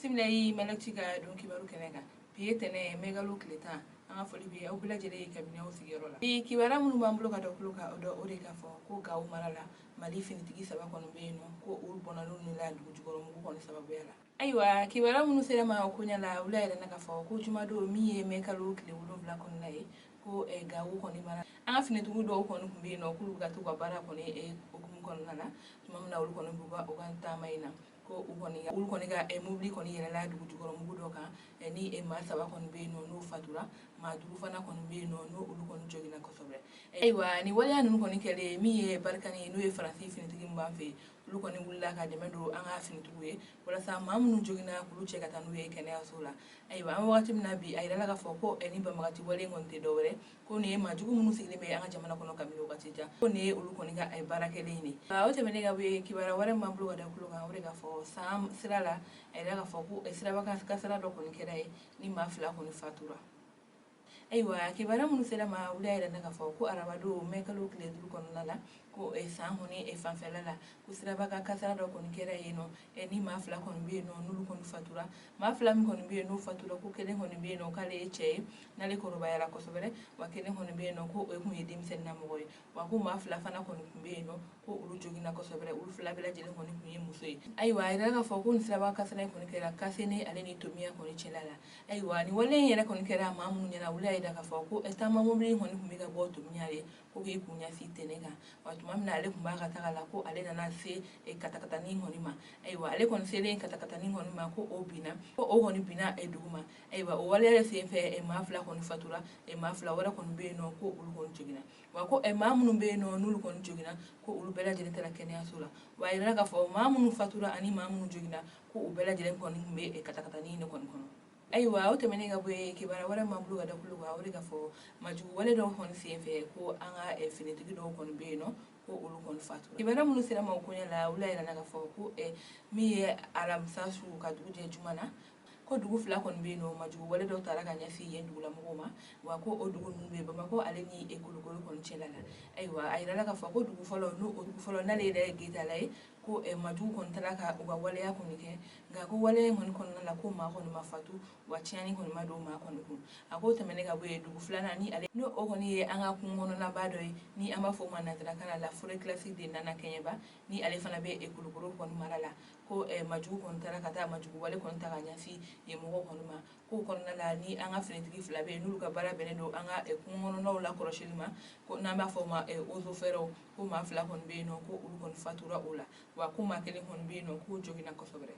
Bisimila i Malɛki ka don kibaru kɛnɛ kan. Bi ye tɛnɛ ye, mɛkalo tile 10. An ka foli bɛ aw bɛɛ lajɛlen ye kabini aw sigiyɔrɔ la. Bi kibaruya minnu b'an bolo ka da tulo kan, o dɔ o de k'a fɔ ko Gawo mara la, Mali finitigi saba kɔni bɛ yen nɔ, ko olu bɔnna n'u ni la dugu jukɔrɔ mugu kɔni sababuya la. Ayiwa, kibaruya minnu sera ma o koɲɛ la, olu y'a yira k'a fɔ ko jumadon min ye mɛkalo tile 7 kɔnɔna ye, ko Gawo kɔni mara, an ka finitigi dɔw kɔni tun bɛ yen nɔ, k'olu bɛ ka t'u ka baara kɔni hukumu kɔnɔna la. Tuma min na olu kɔni b'u ka u ka taama in na, ko u kɔni olu kɔni ka mobili kɔni yɛlɛla dugu jukɔrɔ mugu dɔ kan, ni maa saba kɔni bɛ yen nɔ n'o fatura, maa duuru fana kɔni bɛ yen nɔ n'o olu kɔni joginna kosɛbɛ. Ayiwa, ni waleya ninnu kɔni kɛlen, min ye Barkhane ye, n'o ye Faransi finitigi min b'an fɛ yen, olu kɔni wulila ka dɛmɛ don an ka finitigiw ye walasa maa minnu joginna, k'olu cɛ ka taa n'u ye kɛnɛyaso la. Ayiwa, an bɛ wagati min na bi, a yirala k'a fɔ ko ni banbagati wale kɔni tɛ dɔwɛrɛ, ko nin ye maa jugu minnu sigilen bɛ an ka jamana kɔnɔ kabini wagati jan, ko nin ye olu kɔni ka baara kɛlen ye. O tɛmɛnen ka bɔ yen, kibaruya wɛrɛ min b'an bolo ka da tulo kan, o de k'a fɔ san sira la, a yirala k'a fɔ ko siraba kasara dɔ kɔni kɛra yen, ni maa fila kɔni fatura. Ayiwa, kibaruya minnu sera ma, olu y'a yira k'a fɔ ko arabadon mɛkalo tile 5 kɔnɔna la, ko san kɔni fanfɛla la, ko siraba ka kasara dɔ kɔni kɛra yen nɔ, ni maa fila kɔni bɛ yen nɔ n'olu kɔni fatura. Maa fila min kɔni bɛ yen n'o fatura, ko kelen kɔni bɛ yen nɔ k'ale ye cɛ ye n'ale kɔrɔbayara kosɛbɛ, wa kelen kɔni bɛ yen nɔ ko o tun ye denmisɛnnin na mɔgɔ ye. Wa ko maa fila fana kɔni tun bɛ yen nɔ ko olu joginna kosɛbɛ, olu fila bɛɛ lajɛlen kɔni tun ye muso ye. Ayiwa, a yirala k'a fɔ ko nin siraba kasara in kɔni kɛra Kasene ale ni Tomiya kɔni cɛla la. Ayiwa, nin wale in yɛrɛ kɔni kɛra maa minnu ɲɛna, olu y'a yira k'a fɔ ko taama mobili kɔni tun bɛ ka bɔ Tomiya de ko k'i kun ɲɛsin Tɛnɛ kan. Wa tuma min na ale tun b'a ka taga la, ko ale nana se katakatanin kɔni ma. Ayiwa, ale kɔni selen katakatanin kɔni ma, ko o binna, ko o kɔni binna dugu ma. Ayiwa, o waleya yɛrɛ senfɛ, maa fila kɔni fatura, maa fila wɛrɛ kɔni bɛ yen nɔ ko olu kɔni joginna. Wa ko maa minnu bɛ yen nɔ n'olu kɔni joginna, ko olu bɛɛ lajɛlen taara kɛnɛyaso la. Wa a yirala k'a fɔ maa minnu fatura ani maa minnu joginna, ko u bɛɛ lajɛlen kɔni tun bɛ katakatanin de kɔni kɔnɔ. Ayiwa, o tɛmɛnen ka bɔ yen, kibaruya wɛrɛ m'an bolo ka da tulo kan, o de k'a fɔ majugu wale dɔw kɔni senfɛ, ko an ka finitigi dɔw kɔni bɛ yen nɔ ko olu kɔni fatura. Kibaruya minnu sera ma o koɲɛ la, olu y'a yira k'a fɔ ko min ye alamisa su ka dugu jɛ juma na, ko dugu fila kɔni bɛ yen nɔ, majugu wale dɔw taara ka ɲɛsin yen dugulamɔgɔw ma. Wa ko o dugu ninnu bɛ Bamakɔ ale ni Kulukoro kɔni cɛla la. Ayiwa, a yirala k'a fɔ ko dugu fɔlɔ, n'o dugu fɔlɔ n'ale yɛrɛ ye Getala ye, ko majugu kɔni taara ka u ka waleya kɔni kɛ, nka ko waleya in kɔni kɔnɔna la, ko maa kɔni ma fatu, wa tiɲɛni kɔni ma don maa kɔni kun. A ko tɛmɛnen ka bɔ yen, dugu filanan, ni ale n'o o kɔni ye an ka kungo kɔnɔnaba dɔ ye, ni an b'a fɔ o ma nansarakan na la forêt classée de Nana Kɛɲɛba, ni ale fana bɛ Kulukoro kɔni mara la, ko majugu kɔni taara ka taa majugu wale kɔni ta ka ɲɛsin yen mɔgɔw kɔni ma. Ko kɔnɔna la, ni an ka finitigi fila bɛ yen n'olu ka baara bɛnnen don an ka kungo kɔnɔnaw la kɔlɔsili ma, ko n'an b'a fɔ o ma eaux et forêts, ko maa fila kɔni bɛ yen nɔ ko olu kɔni fatura o la, wa ko maa kelen kɔni bɛ yen nɔ k'o joginna kosɛbɛ.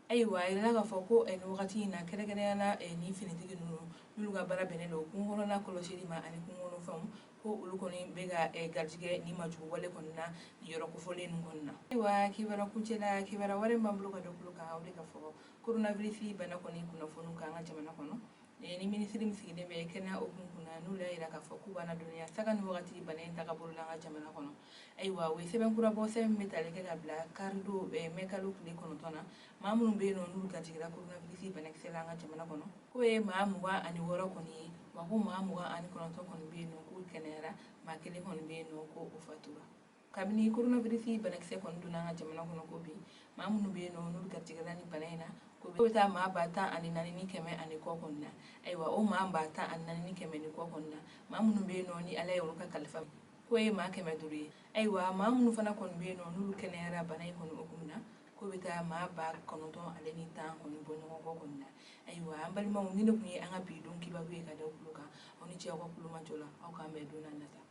Ayiwa, a yirala k'a fɔ ko nin wagati in na, kɛrɛnkɛrɛnnenya la, nin finitigi ninnu n'olu ka baara bɛnnen don kungo kɔnɔna kɔlɔsili ma ani kungo kɔnɔfɛnw, ko olu kɔni bɛ ka garijɛgɛ ni majugu wale kɔni na nin yɔrɔ kofɔlen ninnu kɔni na. Ayiwa, kibaruya kuncɛ la, kibaruya wɛrɛ b'an bolo ka da tulo kan, o de k'a fɔ coronavirus bana kɔni kunnafoniw kan an ka jamana kɔnɔ. Ni minisiri min sigilen bɛ kɛnɛya hukumu kunna, n'olu y'a yira k'a fɔ k'u b'an ladɔnniya sanga ni wagati bana in tagabolo la an ka jamana kɔnɔ. Ayiwa, u ye sɛbɛn kura bɔ, sɛbɛn min bɛ tali kɛ ka bila karidon mɛkalo tile 9 na, maa minnu bɛ yen nɔ n'olu garijɛgɛra coronavirus banakisɛ la an ka jamana kɔnɔ, k'o ye maa 26 kɔni ye. Wa ko maa 29 kɔni bɛ yen nɔ k'u kɛnɛyara, maa kelen kɔni bɛ yen nɔ ko o fatura. Kabini coronavirus banakisɛ kɔni donna an ka jamana kɔnɔ, ko bi maa minnu bɛ yen nɔ n'olu garijɛgɛra ni bana in na, ko bɛ taa maa 14,100 ni kɔ kɔni na. Ayiwa, o maa 14,100 ni kɔ kɔni na, maa minnu bɛ yen nɔ ni Ala ye olu ka kalifa, k'o ye maa 500 ye. Ayiwa, maa minnu fana kɔni bɛ yen nɔ n'olu kɛnɛyara bana in kɔni hukumu na, k'o bɛ taa maa 9,010 kɔni bɔ ɲɔgɔn kɔ kɔni na. Ayiwa, an balimaw, ni ne tun ye an ka bi don kibaru ye ka da tulo kan. Aw ni ce aw ka kulomajɔ la. Aw k'an bɛn don na nata.